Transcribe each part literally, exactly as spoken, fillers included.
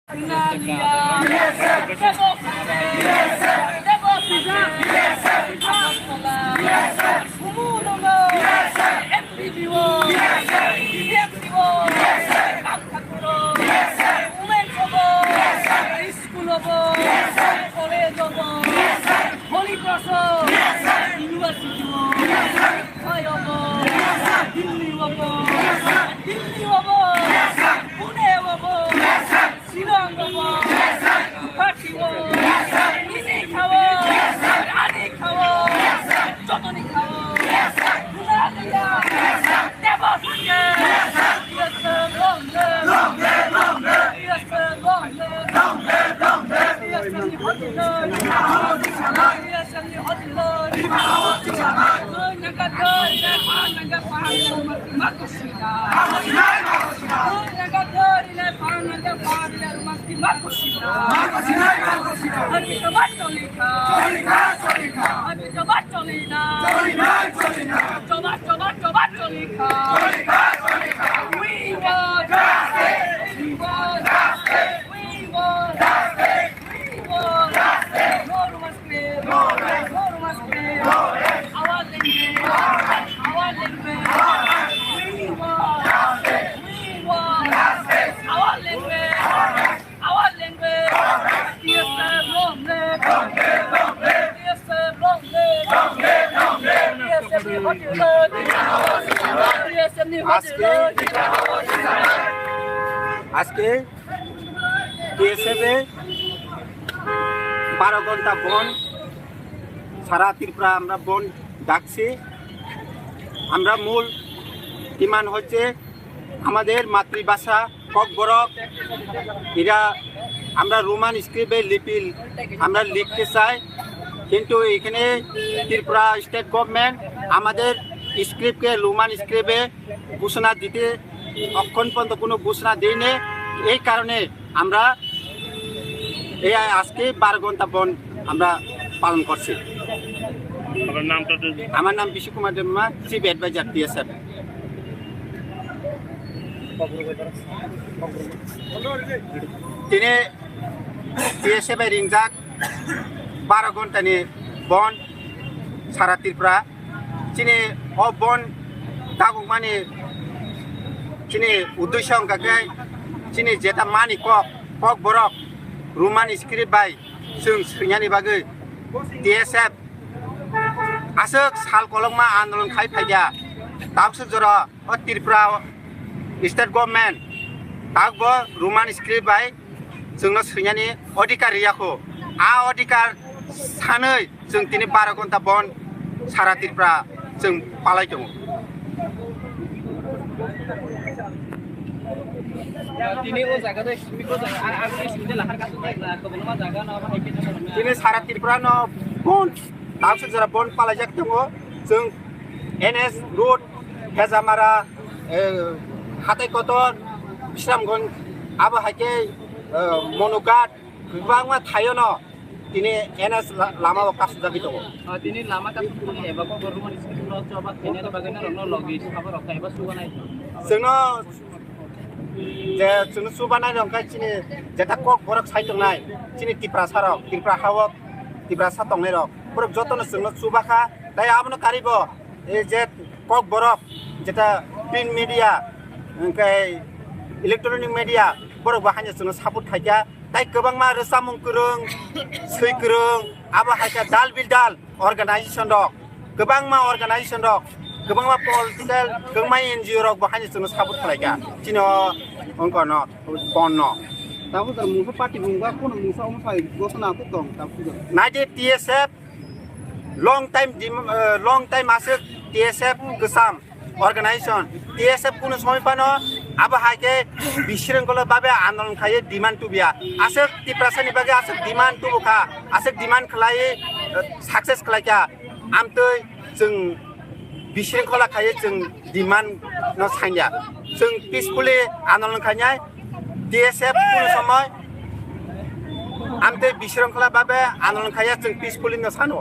School obo, college obo, Holy Cross obo, university obo, Mumbai obo, Delhi obo, Delhi obo, Pune obo, Shillong obo, Guwahati obo, nini khao, ani khao, jotoni khao, Himalaya, Tebo Sake, long live, long live, long live. We want justice! We want justice! We want justice! We want justice! No room for scream! No rest! No room for scream! No rest! Our language! Our language! We want justice! We want justice! Our language! Our language! T S F long live! T S F long live! T S F ni hot live! T S F ni hot live! আজকে টিএসএফ এ বারো ঘন্টা বন্ধ, সারা ত্রিপুরা আমরা বন্ধ ডাকছি। আমরা মূল ডিমান্ড হচ্ছে আমাদের মাতৃভাষা ককবরক, এরা আমরা রোমান স্ক্রিপ্টে লিপি আমরা লিখতে চাই, কিন্তু এখানে ত্রিপুরা স্টেট গভর্নমেন্ট আমাদের স্ক্রিপ্টকে রোমান স্ক্রিপ্টে ঘোষণা দিতে অক্ষণ পর্যন্ত কোনো ঘোষণা দেয়নি। এই কারণে আমরা এই আজকে বারো ঘন্টা বন্ধ আমরা পালন করছি। আপনার নামটা যদি আমার নাম Bishu Kumar Debbarma, chief adviser TSF. Tini T S F bai ringjak baro ghonta ni bon sara Tripura. Chini o bon dagokmani chini uddesho wngkha khe chini jeta mani kok, kok borok Roman script bai chwng swinani bagwi T S F aswk sal kolokma andolon khai phaikha. Tabuk swk jora o Tripura state government tabukbo Roman script bai chwngno swinani odhikar riyakho. A odhikar sanwi chwng tini baro ghonta bon sara Tripura chwng palai tongo. Tini o jaga de, tini o jaga, ar, ar tini simi de lahar kasu de, na, kwbangma jaga no, ba, hai khe no, na. Tini sara Tripura no bon tabuk swk jora bon palaijak tongo. Chwng N S road, Hejamara, eh, Hatai Kotor, Bisramganj, abo hai khe, eh, Monughat, kwbangma thaio no tini N S la-, lama o kasujagwi tongo. Ah, tini lama kasujagwi eba kok Roman script no choba khainani bagwi norokno logi sabo rok eba subanai. Chwngno je chwngno subanai rok khe chini jeta kok borok sai tongnai, chini Tiprasa rok, Tripura ha o Tiprasa tongnai rok, borok jotono chwngno chubakha, tai abono karibo. E je kok borok jeta print media, hwnkhe electronic media, borok bo haino chwngno support khaikha. Tai kwbangma rwchapmung kwrwng, swi kwrwng, abo hai khe dal bidal organization rok, kwbangma organization rok, kwbangma political, kwbangma N G O rok bo haino chwngno support khlaikha. Chini o wngkha no, bon no. Tabuk jora mungsa party bungba kono mungsa omo sai gosona aswk tong tabuk jora. Naidi T S F long time dim-, eh, long time aswk T S F kwcham organization. T S F kunu somoi phano abo hai khe bisrwngkolo babe andolon khaiwi demand tubuya. Aswk Tiprasani bagwi aswk demand tubukha, aswk demand khlaiwi, eh, success khlaikha. Amtwi chwng bisrwngkhola khaiwi chwng demand no sanya. Chwng peacefully andolon khainai, T S F kunu somoi amtwi bisrwngkhola babe andolon khaiya chwng peacefully no sano.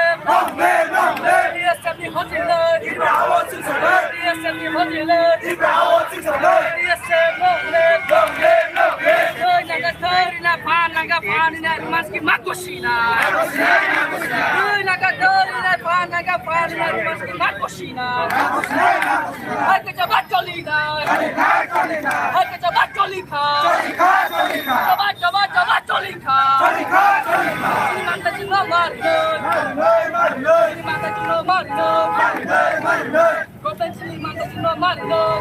live! Long live, long live! T S F ni hojilai! Ibra awo chuksa lai! T S F ni hojilai! Ibra awo chuksa lai! T S F long live! Long live, long live! Doi naga doi rina phan naga phan rina rumanski makoshina! Doi naga doi rina phan naga phan rina rumanski makoshina! Hai kecha bat choli dai! Hai kecha bat choli khai! Choli khai, choli khai! Chaba chaba chaba choli khai! Choli khai, choli khai! Chini manta chini mari doi! Mari doi, mari doi! Chini manta chini mari doi! Mari doi, mari doi! Kopen chini manta chini mari doi!